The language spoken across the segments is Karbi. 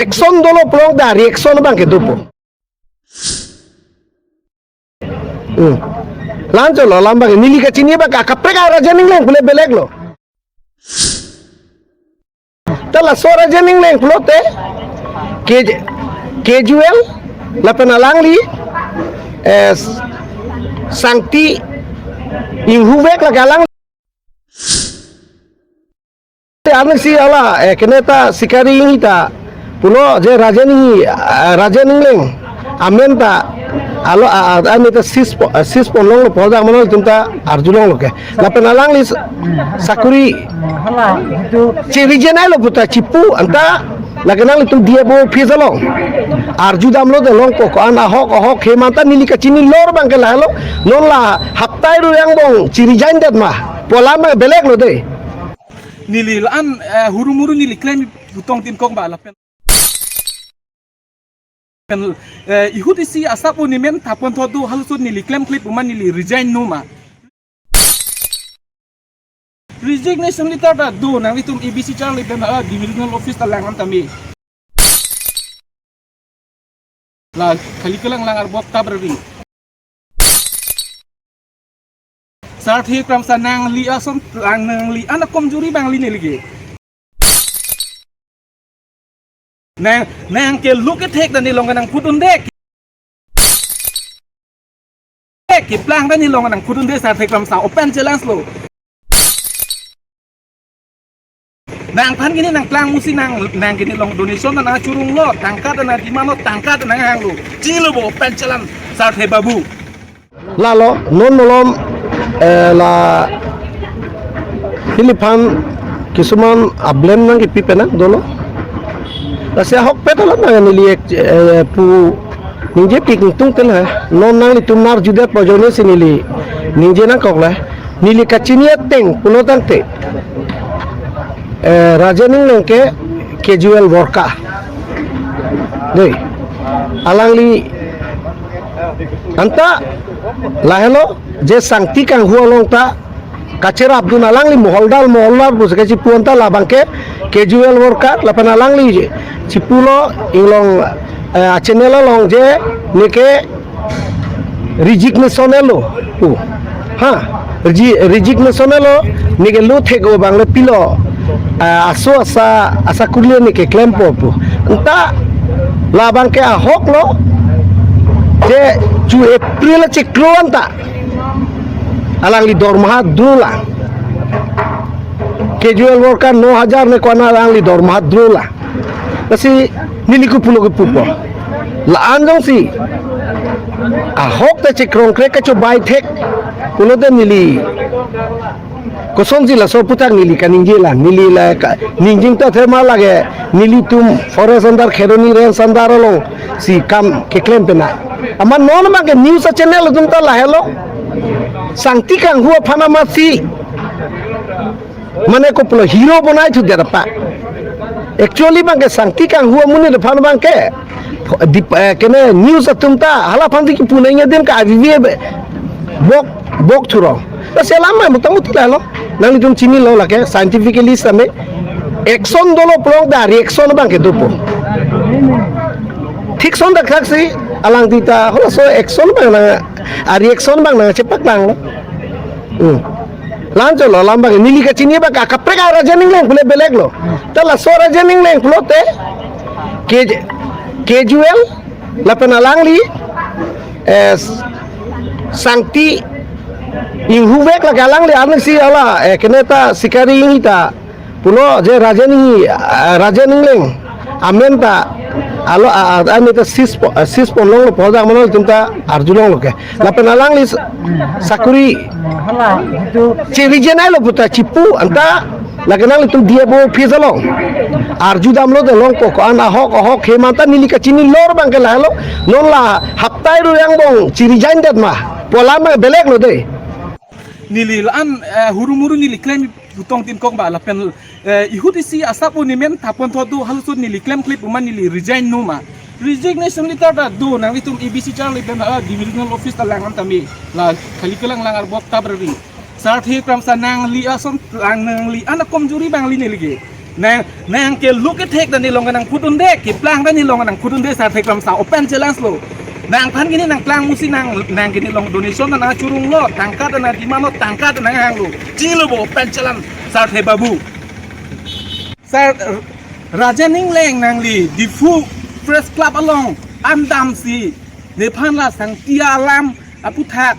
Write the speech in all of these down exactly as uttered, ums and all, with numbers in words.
Action dolo pulote reaction abang ke dopo. Hmm. Lancholo, alam abang neli kachini abang ke kaprek a Rajen Engleng pule belek lo. Ta laso Rajen Engleng pulote K J, K J U L lapen alangli, eh, Sangti inghuvek lake alang. Ansi hala, eh, keneta sikari ini ta pulo je Rajen ini, eh, Rajen Engleng amen ta alo, ah, ah, ane ta sis po, eh, sis pon longlo, pon dak mano itum ta arjulonglo ke. Lapen alangli s-, sakuri hala itu chiri jenai lo puta chipu anta lake nanglitum D F O office along arjudamlo de longpo ko-an ahok ahok he manta neli kachini lor abang ke lahelo. Non la haptai ru yang bong chiri jain det ma. Pu alam belek lo de. Neli la-an, eh, huru muru neli klem pu tongtin kong ba lapen. Pen, eh, ihut isi asap un-e men thapon tho do halaso neli klemkle pu ma neli resign no ma. Resignation letter ta do nanglitum A B C Charli pen, ah, divisional office ta lang an tame. La khali kelang lang arbok tabra ring. Sarthe Kramsa nangli ason lang nangli anak komjuri bang li neli ke. Nang, nang ke look at hek dan nilong nang putun dek. Keplang dan nilong nang putun dek Sarthe Kramsa open challenge lo. Nangphan kini nangplang musi nang, nang kini long donation nang churung lo, tangka nang demand lo, tangka nang hang lo. Chilo bo open challenge Sarthe Babu. Lalo, non malom, eh, la, neliphan, kisuman ablem nangkipi penang, dolo. Lasi ahok pet alam nang neli ek, eh, pu, ningje pik tung tel ha. Non nanglitum arjudet pajone si neli, ningje nangkok la. Neli kachini ateng, pulo tangte. Eh, Rajen Engleng ke casual worker. Dei. Alangli anta lahelo je Sangti kanghu along ta kacherapdun alangli moholdar moholdar pusi kachipu anta labang ke casual worker lapen alangli chipulo inglong, eh, channel along je neke resignation lo pu. Ha, resi-, resignation lo neke lo thek o bang le pilo. Ah, aso asa, asa kurli neke klempo pu. Anta labang ke ahok lo je chu April chiklo anta alangli dormaha dula. Casual worker no hajar ne kona alangli dormaha dula. Lasi neli ko pulo ke pupo. La-an jongsi ahok ta chikrong krek kachobai thek pulote neli kosonsi laso aputhak neli kaningje la, neli la ka, ningjing ta thema lake nelitum forest under Kheroni range under alongsi kam keklem pena. Amat non abang ke news channel atum ta lahelo. Sangti kanghu aphan amatsi mane kopilo hero bonai thu dera pa. Actually abang ke Sangti kanghu amonit aphan abang ke dip-, eh, kene news atum ta hala aphan si kipu nangji adim ke avivi bok, bok thuro. Lasi alam ma motamuti lahelo. Nanglitum chinilo lake scientifically same action dolo pulote reaction abang ke dopo. Thik son dak thaksi alangli ta halaso action abang nang, a reaction abang nangchepaklang lo. Hmm. Lancholo, alam abang neli kachini abang ke kaprek a Rajen Engleng pule belek lo. Ta laso Rajen Engleng pulote K J, K J U L lapen alangli, eh, Sangti inghuvek lake alangli ansi hala, eh, keneta sikari ini ta pulo je Rajen ini, ah, Rajen Engleng amen ta alo, ah, ah, ane ta sis po, ah, sis pon longlo, pon dak mano itum ta arjulonglo ke. Lapen alangli s-, sakuri hala itu chiri jenai lo puta chipu anta lake nanglitum D F O office along arjudamlo de longpo ko-an ahok ahok he manta neli kachini lor abang ke lahelo. Non la haptai ru yang bong chiri jain det ma, pu alam belek lo de. Neli la-an, eh, huru muru neli klem pu tongtin kong ba lapen, eh, ihut isi asap un-e men thapon tho do halaso neli klemkle pu ma neli resign no ma. Resignation letter ta do nanglitum A B C Charli pen, ah, divisional office ta lang an tame. La khali kelang lang arbok tabra ring. Sarthe Kramsa nangli ason lang nangli anak komjuri bang li neli ke. Nang, nang ke look attack dan nilong nang putun de, keplang dan nilong nang putun de, Sarthe Kramsa open challenge lo. Nangphan kini nangplang musi nang, nang kini long donation nang churung lo, tangka dan nang demand lo, tangka dan nang hang lo. Chini lo bo open challenge, Sarthe Babu. Sar, Raja Ningleng nangli, Diphu Press Club along, an damsi, nephan la sangtia alam, aputhak,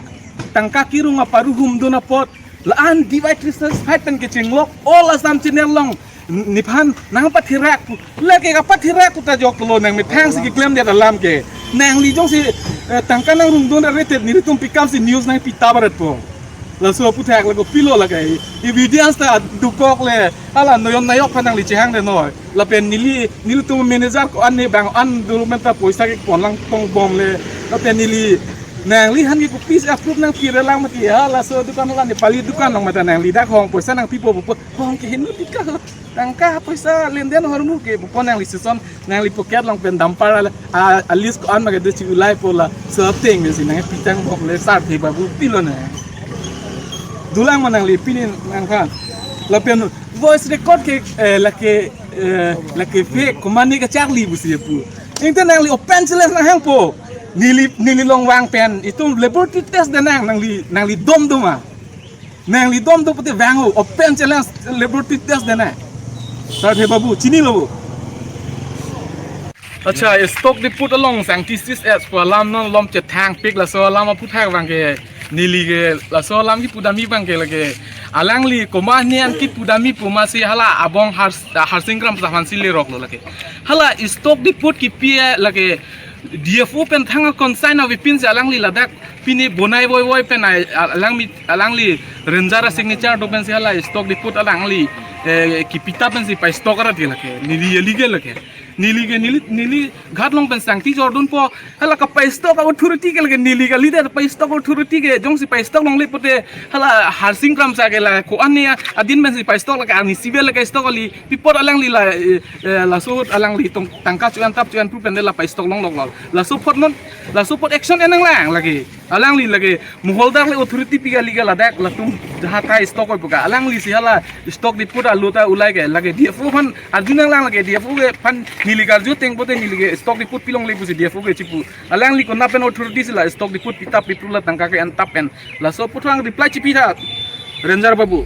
tangka kerung aparu humdun apot, la-an divide dissatisfied pen kechinglok, all Assam channel along, nephan nangpatherak, lake kapatherak kuta jok lo nang methang si keklem dia alam ke. Nangli jongsi, eh, tangka nangrungdun arete nelitum pikam si news nangpi ta barat po. Laso aputhak lake pilo lake. Evidence ta dokok le. Hala noyon nayok phan nangli chehang de noi. Lapen neli, nelitum manager ko-an ne bang an dulu menta poisa kepon lang tongbom le. Lapen neli nangliphan ke kopisi approve nangpi relang mati ha. Laso dukan la Nepali dukan along mata nangli dak hong poisa nangpipo po. Hong ke hinu tika. Tangka poisa lenden hormu ke po nangli season nangli pocket along pen dampar a, a, a list ko-an ma kedo chi ulai po laso ateng si nangpi tangbom le Sarthe Babu pilo na. Dolang ma nangli pini nangphan. Lapen voice record ke, eh, lake, eh, lake fake, komatne kacharli pusi pu. Ingte nangli open challenge nanghang po. Neli, neli long vang pen itum laboratory test dan nang, nangli, nangli dom doma. Nangli dom do pute vang ho, open challenge laboratory test dan nang. Sarthe Babu, chini lo bo. Accha, Stock Depot along sangti sis es pu alam non lom chethang pik laso alam aputhak vang ke neli ke laso alam kipu dami vang ke lake alangli komatne an kipu dami pu masi hala abong Har, Harsing Kramsa aphan si lerok lo lake. Hala Stock Depot kipi lake D F O pen thang consign avepin si alangli ladak pini bonai voi voi pen ai, alangli, alangli ranger a signature do pen si hala Stock Depot alangli, eh, kipita pen si pai stock arat ke lake. Neli illegal lake. Neli ke neli, neli ghat along pen sangti jordun po. Hala kapai stock authority ke lake neli kali de pai stock authority ke jongsi pai stock longle pute hala Harsing Kramsa ke la ko-an ne adin pen si pai stock lake ani sibe lake stock kali pi apot alangli la, eh, eh, laso alangli tong tangka chuan tap chuan pu pen de la pai stock longlok lo. Laso apot non, laso apot action en nanglang lake. Alangli lake moholdar le authority pi kali ke ladak latum jahat kai stock oi pu ka. Alangli si hala Stock Depot alu ta ulai ke lake D F O aphan arju nanglang lake D F O ke aphan neli karju ateng pute neli ke Stock Depot pilongle pusi D F O ke chipu. Alangli konat pen authority si la Stock Depot pitap pipru la tangka ke-en tap pen. Laso apot vang reply chipi tha. Ranger Babu.